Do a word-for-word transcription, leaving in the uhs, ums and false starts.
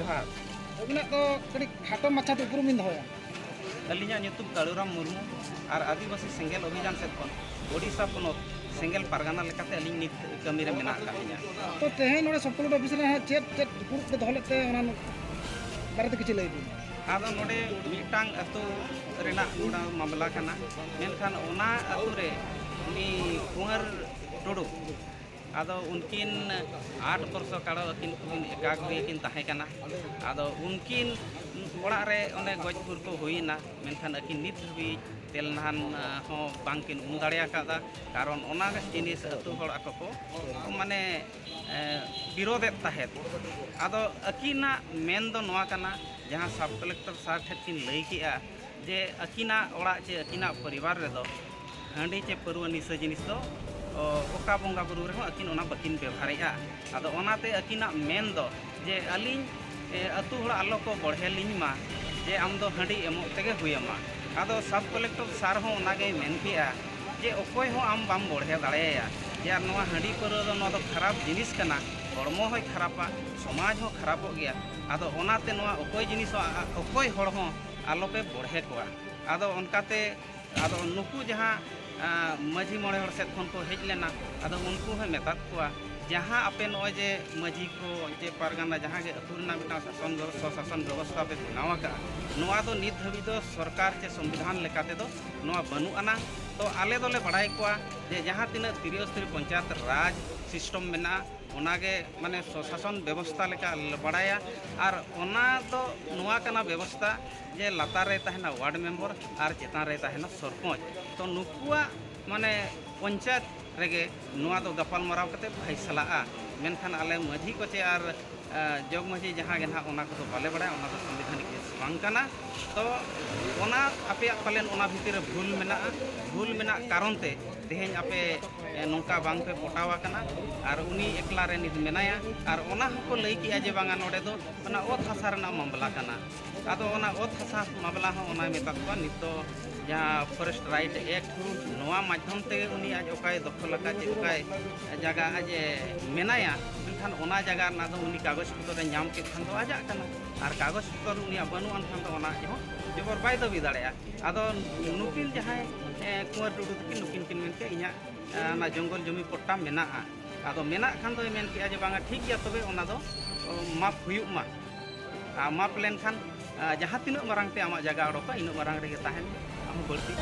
ᱡᱚᱦᱟᱨ᱾ ᱟᱹᱵᱤᱱᱟᱜ ᱫᱚ ᱠᱟᱹᱴᱤᱡ ᱠᱷᱟᱴᱚ ᱢᱟᱪᱷᱟ ᱛᱮ ᱩᱯᱨᱩᱢ ᱵᱤᱱ ᱫᱚᱦᱚᱭᱟ᱾ ᱟᱹᱞᱤᱧᱟᱜ ᱧᱩᱛᱩᱢ ᱠᱟᱹᱲᱩᱨᱟᱢ ᱢᱩᱨᱢᱩ ᱟᱨ ᱟᱹᱫᱤᱵᱟᱹᱥᱤ ᱥᱮᱸᱜᱮᱞ ᱚᱵᱷᱤᱡᱟᱱ ᱥᱮᱫ ᱠᱷᱚᱱ ᱳᱰᱤᱥᱟ ᱯᱚᱱᱚᱛ ᱥᱮᱸᱜᱮᱞ ᱯᱟᱨᱜᱟᱱᱟ ᱞᱮᱠᱟᱛᱮ ᱟᱹᱞᱤᱧ ᱱᱤᱛ ᱠᱟᱹᱢᱤ ᱨᱮ ᱢᱮᱱᱟᱜ ᱟᱠᱟᱫ ᱞᱤᱧᱟ᱾ ᱛᱚ ᱛᱮᱦᱮᱧ ᱱᱚᱰᱮ ᱥᱚᱵᱽ ᱠᱚᱞᱮᱠᱴᱚᱨ ᱚᱯᱷᱤᱥ ᱨᱮ ᱦᱟᱸᱜ ᱪᱮᱫ ᱪᱮᱫ ᱫᱩᱯᱲᱩᱵ ᱯᱮ ᱫᱚᱦᱚ ᱞᱮᱫ ᱛᱮ ᱚᱱᱟ ᱵᱟᱨᱮᱛᱮ ᱠᱤᱪᱷᱩ ᱞᱟᱹᱭ ᱵᱤᱱ᱾ ᱟᱫᱚ ᱱᱚᱰᱮ ᱢᱤᱫᱴᱟᱝ ᱟᱹᱛᱩ ᱨᱮᱱᱟᱜ ᱱᱚᱰᱮ ᱢᱟᱢᱞᱟ ᱠᱟᱱᱟ, ᱢᱮᱱᱠᱷᱟᱱ ᱚᱱᱟ ᱟᱹᱛᱩ ᱨᱮ ᱩᱱᱤ ᱠᱩᱸᱣᱟᱨ ᱴᱩᱰᱩ, ᱟᱫᱚ ᱩᱱᱠᱤᱱ ᱟᱴ ᱵᱚᱨᱥᱚ ᱠᱟᱞ ᱟᱹᱠᱤᱱ ᱠᱤᱱ ᱮᱠᱟᱜᱨᱤ ᱠᱤᱱ ᱛᱟᱦᱮᱸ ᱠᱟᱱᱟ᱾ ᱟᱫᱚ ᱩᱱᱠᱤᱱ ᱚᱲᱟᱜ ᱨᱮ ᱚᱸᱰᱮ ᱜᱚᱡ ᱜᱩᱨ ᱠᱚ ᱦᱩᱭᱮᱱᱟ, ᱢᱮᱱᱠᱷᱟᱱ ᱟᱹᱠᱤᱱ ᱱᱤᱛ ᱫᱷᱟᱹᱵᱤᱡ ᱛᱮᱞ ᱱᱟᱦᱟᱱ ᱦᱚᱸ ᱵᱟᱝᱠᱤᱱ ᱩᱢ ᱫᱟᱲᱮ ᱟᱠᱟᱫᱟ᱾ ᱠᱟᱨᱚᱱ ᱚᱱᱟ ᱡᱤᱱᱤᱥ ᱟᱹᱛᱩ ᱦᱚᱲ ᱟᱠᱚ ᱠᱚ ᱢᱟᱱᱮ ᱮ, ᱵᱤᱨᱳᱫᱮᱫ ᱛᱟᱦᱮᱸᱫ᱾ ᱟᱫᱚ ᱟᱹᱠᱤᱱᱟᱜ ᱢᱮᱱ ᱫᱚ ᱱᱚᱣᱟ ᱠᱟᱱᱟ, ᱡᱟᱦᱟᱸ ᱥᱟᱵᱽ ᱠᱟᱞᱮᱠᱴᱚᱨ ᱥᱟᱨ ᱴᱷᱮᱱ ᱠᱤᱱ ᱞᱟᱹᱭ ᱠᱮᱜᱼᱟ ᱡᱮ ᱟᱹᱠᱤᱱᱟᱜ ᱚᱲᱟᱜ ᱪᱮ ᱟᱹᱠᱤᱱᱟᱜ ᱯᱚᱨᱤᱵᱟᱨ ᱨᱮᱫᱚ ᱦᱟᱺᱰᱤ ᱪᱮ ᱯᱟᱹᱨᱣᱟᱹ ᱱᱤᱥᱟᱹ ᱡᱤᱱᱤᱥ ᱫᱚ, ᱚ, ᱚᱠᱟ ᱵᱚᱸᱜᱟ ᱵᱩᱨᱩ ᱨᱮᱦᱚᱸ ᱟᱹᱠᱤᱱ ᱚᱱᱟ ᱵᱟᱹᱠᱤᱱ ᱵᱮᱵᱷᱟᱨᱮᱜᱼᱟ᱾ ᱟᱫᱚ ᱚᱱᱟᱛᱮ ᱟᱹᱠᱤᱱᱟᱜ ᱢᱮᱱ ᱫᱚ ᱡᱮ ᱟᱹᱞᱤᱧ, ᱮ, ᱟᱹᱛᱩ ᱦᱚᱲ ᱟᱞᱚ ᱠᱚ ᱵᱚᱲᱦᱮ ᱞᱤᱧ ᱢᱟ, ᱡᱮ ᱟᱢ ᱫᱚ ᱦᱟᱺᱰᱤ ᱮᱢᱚᱜ ᱛᱮᱜᱮ ᱦᱩᱭᱟᱢᱟ᱾ ᱟᱫᱚ ᱥᱟᱵᱽ ᱠᱟᱞᱮᱠᱴᱚᱨ ᱥᱟᱨ ᱦᱚᱸ ᱚᱱᱟᱜᱮᱭ ᱢᱮᱱ ᱠᱮᱜᱼᱟ ᱡᱮ ᱚᱠᱚᱭ ᱦᱚᱸ ᱟᱢ ᱵᱟᱢ ᱵᱚᱲᱦᱮ ᱫᱟᱲᱮᱭᱟᱭᱟ, ᱡᱮ ᱟᱨ ᱱᱚᱣᱟ ᱦᱟᱺᱰᱤ ᱯᱟᱹᱣᱨᱟᱹ ᱫᱚ, ᱱᱚᱣᱟ ᱫᱚ ᱠᱷᱟᱨᱟᱯ ᱡᱤᱱᱤᱥ ᱠᱟᱱᱟ, ᱦᱚᱲᱢᱚ ᱦᱚᱸᱭ ᱠᱷᱟᱨᱟᱯᱟ, ᱥᱚᱢᱟᱡᱽ ᱦᱚᱸ ᱠᱷᱟᱨᱟᱯᱚᱜ ᱜᱮᱭᱟ᱾ ᱟᱫᱚ ᱚᱱᱟᱛᱮ ᱱᱚᱣᱟ ᱚᱠᱚᱭ ᱡᱤᱱᱤᱥ ᱦᱚᱸ, ᱟ-, ᱚᱠᱚᱭ ᱦᱚᱲ ᱦᱚᱸ ᱟᱞᱚᱯᱮ ᱵᱚᱲᱦᱮ ᱠᱚᱣᱟ᱾ ᱟᱫᱚ ᱚᱱᱠᱟᱛᱮ, ᱟᱫᱚ ᱱᱩᱠᱩ ᱡᱟᱦᱟᱸ, ᱟ, ᱢᱟᱹᱡᱷᱤ ᱢᱚᱬᱮ ᱦᱚᱲ ᱥᱮᱫ ᱠᱷᱚᱱ ᱠᱚ ᱦᱮᱡ ᱞᱮᱱᱟ, ᱟᱫᱚ ᱩᱱᱠᱩ ᱦᱚᱸᱭ ᱢᱮᱛᱟᱫ ᱠᱚᱣᱟ, ᱡᱟᱦᱟᱸ ᱟᱯᱮ ᱱᱚᱜᱼᱚᱭ ᱡᱮ ᱢᱟᱹᱡᱷᱤ ᱠᱚ ᱡᱮ ᱯᱟᱨᱜᱟᱱᱟ ᱡᱟᱦᱟᱸ ᱜᱮ ᱟᱹᱛᱩ ᱨᱮᱱᱟᱜ ᱢᱤᱫᱴᱟᱝ ᱥᱟᱥᱚᱱ ᱵᱮᱵᱚ-, ᱥᱚᱥᱟᱥᱚᱱ ᱵᱮᱵᱚᱥᱛᱷᱟ ᱯᱮ ᱵᱮᱱᱟᱣ ᱟᱠᱟᱫᱼᱟ, ᱱᱚᱣᱟ ᱫᱚ ᱱᱤᱛ ᱫᱷᱟᱹᱵᱤᱡ ᱫᱚ ᱥᱚᱨᱠᱟᱨ ᱪᱮ ᱥᱚᱝᱵᱤᱫᱷᱟᱱ ᱞᱮᱠᱟ ᱛᱮᱫᱚ ᱱᱚᱣᱟ ᱵᱟᱹᱱᱩᱜ ᱟᱱᱟ᱾ ᱛᱚ ᱟᱞᱮ ᱫᱚᱞᱮ ᱵᱟᱲᱟᱭ ᱠᱚᱣᱟ ᱡᱮ ᱡᱟᱦᱟᱸ ᱛᱤᱱᱟᱹᱜ ᱛᱨᱤᱭᱚ ᱥᱛᱨᱤ ᱯᱚᱧᱪᱟᱭᱮᱛ ᱨᱟᱡᱽ ᱥᱤᱥᱴᱚᱢ ᱢᱮᱱᱟᱜᱼᱟ, ᱚᱱᱟᱜᱮ ᱢᱟᱱᱮ ᱥᱚᱥᱟᱥᱚᱱ ᱵᱮᱵᱚᱥᱛᱷᱟ ᱞᱮᱠᱟ ᱞᱮ ᱵᱟᱲᱟᱭᱟ᱾ ᱟᱨ ᱚᱱᱟ ᱫᱚ ᱱᱚᱣᱟ ᱠᱟᱱᱟ ᱵᱮᱵᱚᱥᱛᱷᱟ ᱡᱮ ᱞᱟᱛᱟᱨ ᱨᱮᱭ ᱛᱟᱦᱮᱱᱟ ᱣᱟᱨᱰ ᱢᱮᱢᱵᱚᱨ ᱟᱨ ᱪᱮᱛᱟᱱ ᱨᱮᱭ ᱛᱟᱦᱮᱱᱟ ᱥᱚᱨᱯᱚᱧᱪ᱾ ᱛᱚ ᱱᱩᱠᱩᱣᱟᱜ ᱢᱟᱱᱮ ᱯᱚᱧᱪᱟᱭᱮᱛ ᱨᱮᱜᱮ ᱱᱚᱣᱟ ᱫᱚ ᱜᱟᱯᱟᱞ ᱢᱟᱨᱟᱣ ᱠᱟᱛᱮ ᱯᱷᱟᱭᱥᱟᱞᱟᱜᱼᱟ᱾ ᱢᱮᱱᱠᱷᱟᱱ ᱟᱞᱮ ᱢᱟᱹᱡᱷᱤ ᱠᱚ ᱪᱮ ᱟᱨ, ᱟ, ᱡᱚᱜᱽ ᱢᱟᱹᱡᱷᱤ ᱡᱟᱦᱟᱸ ᱜᱮ ᱱᱟᱦᱟᱜ, ᱚᱱᱟ ᱠᱚᱫᱚ ᱵᱟᱞᱮ ᱵᱟᱲᱟᱭᱟ, ᱚᱱᱟ ᱫᱚ ᱥᱚᱝᱵᱤᱫᱷᱟᱱᱤᱠ ᱡᱤᱱᱤᱥ ᱵᱟᱝ ᱠᱟᱱᱟ᱾ ᱛᱚ ᱚᱱᱟ ᱟᱯᱮᱭᱟᱜ ᱯᱟᱞᱮᱱ ᱚᱱᱟ ᱵᱷᱤᱛᱤᱨ ᱨᱮ ᱵᱷᱩᱞ ᱢᱮᱱᱟᱜᱼᱟ, ᱵᱷᱩᱞ ᱢᱮᱱᱟᱜ ᱠᱟᱨᱚᱱ ᱛᱮ ᱛᱮᱦᱮᱧ ᱟᱯᱮ, ᱮ, ᱱᱚᱝᱠᱟ ᱵᱟᱝ ᱯᱮ ᱯᱚᱴᱟᱣ ᱟᱠᱟᱱᱟ᱾ ᱟᱨ ᱩᱱᱤ ᱮᱠᱞᱟ ᱨᱮ ᱱᱤᱛ ᱢᱮᱱᱟᱭᱟ᱾ ᱟᱨ ᱚᱱᱟ ᱦᱚᱸᱠᱚ ᱞᱟᱹᱭ ᱠᱮᱜᱼᱟ ᱡᱮ ᱵᱟᱝᱟ, ᱱᱚᱰᱮ ᱫᱚ ᱚᱱᱟ ᱚᱛ ᱦᱟᱥᱟ ᱨᱮᱱᱟᱜ ᱢᱟᱢᱞᱟ ᱠᱟᱱᱟ᱾ ᱟᱫᱚ ᱚᱱᱟ ᱚᱛ ᱦᱟᱥᱟ ᱢᱟᱢᱞᱟ ᱦᱚᱸ ᱚᱱᱟᱭ ᱢᱮᱛᱟᱫ ᱠᱚᱣᱟ, ᱱᱤᱛ ᱫᱚ ᱡᱟᱦᱟᱸ ᱯᱷᱚᱨᱮᱥᱴ ᱨᱟᱭᱤᱴ ᱮᱠᱴ ᱱᱚᱣᱟ ᱢᱟᱫᱽᱫᱷᱚᱢ ᱛᱮᱜᱮ ᱩᱱᱤ ᱟᱡ ᱚᱠᱟᱭ ᱫᱚᱠᱷᱚᱞ ᱟᱠᱟᱫ ᱪᱮ ᱚᱠᱟᱭ ᱡᱟᱭᱜᱟ ᱟᱡ ᱮ ᱢᱮᱱᱟᱭᱟ, ᱠᱷᱟᱱ ᱚᱱᱟ ᱡᱟᱭᱜᱟ ᱨᱮᱱᱟᱜ ᱫᱚ ᱩᱱᱤ ᱠᱟᱜᱚᱡᱽ ᱯᱚᱛᱨᱚ ᱨᱮ ᱧᱟᱢ ᱠᱮᱫ ᱠᱷᱟᱱ ᱫᱚ ᱟᱡᱟᱜ ᱠᱟᱱᱟ, ᱟᱨ ᱠᱟᱜᱚᱡᱽ ᱯᱚᱛᱨᱚ ᱩᱱᱤᱭᱟᱜ ᱵᱟᱹᱱᱩᱜ ᱟᱱ ᱠᱷᱟᱱ ᱫᱚ ᱚᱱᱟ ᱪᱮᱫ ᱦᱚᱸ ᱡᱚᱵᱚᱨ ᱵᱟᱭ ᱫᱟᱹᱵᱤ ᱫᱟᱲᱮᱭᱟᱜᱼᱟ᱾ ᱟᱫᱚ ᱱᱩᱠᱤᱱ ᱡᱟᱦᱟᱸᱭ, ᱮ, ᱠᱩᱸᱣᱟᱨ ᱴᱩᱰᱩ ᱛᱟᱹᱠᱤᱱ, ᱱᱩᱠᱤᱱ ᱠᱤᱱ ᱢᱮᱱ ᱠᱮᱫ, "ᱤᱧᱟᱹᱜ, ᱮ, ᱚᱱᱟ ᱡᱚᱝᱜᱚᱞ ᱡᱚᱢᱤ ᱯᱚᱴᱴᱟ ᱢᱮᱱᱟᱜᱼᱟ᱾" ᱟᱫᱚ ᱢᱮᱱᱟᱜ ᱠᱷᱟᱱ ᱫᱚᱭ ᱢᱮᱱ ᱠᱮᱫᱼᱟ ᱡᱮ, "ᱵᱟᱝᱟ, ᱴᱷᱤᱠ ᱜᱮᱭᱟ, ᱛᱚᱵᱮ ᱚᱱᱟ ᱫᱚ, ᱚ, ᱢᱟᱯ ᱦᱩᱭᱩᱜ ᱢᱟ᱾ ᱟᱨ ᱢᱟᱯ ᱞᱮᱱᱠᱷᱟᱱ, ᱮ, ᱡᱟᱦᱟᱸ ᱛᱤᱱᱟᱹᱜ ᱢᱟᱨᱟᱝ ᱛᱮ ᱟᱢᱟᱜ ᱡᱟᱭᱜᱟ ᱚᱰᱚᱠᱟ, ᱤᱱᱟᱹᱜ ᱢᱟᱨᱟᱝ ᱨᱮᱜᱮ ᱛᱟᱦᱮᱱ ᱢᱮ, ᱟᱢ ᱦᱚᱸ ᱵᱟᱹᱲᱛᱤ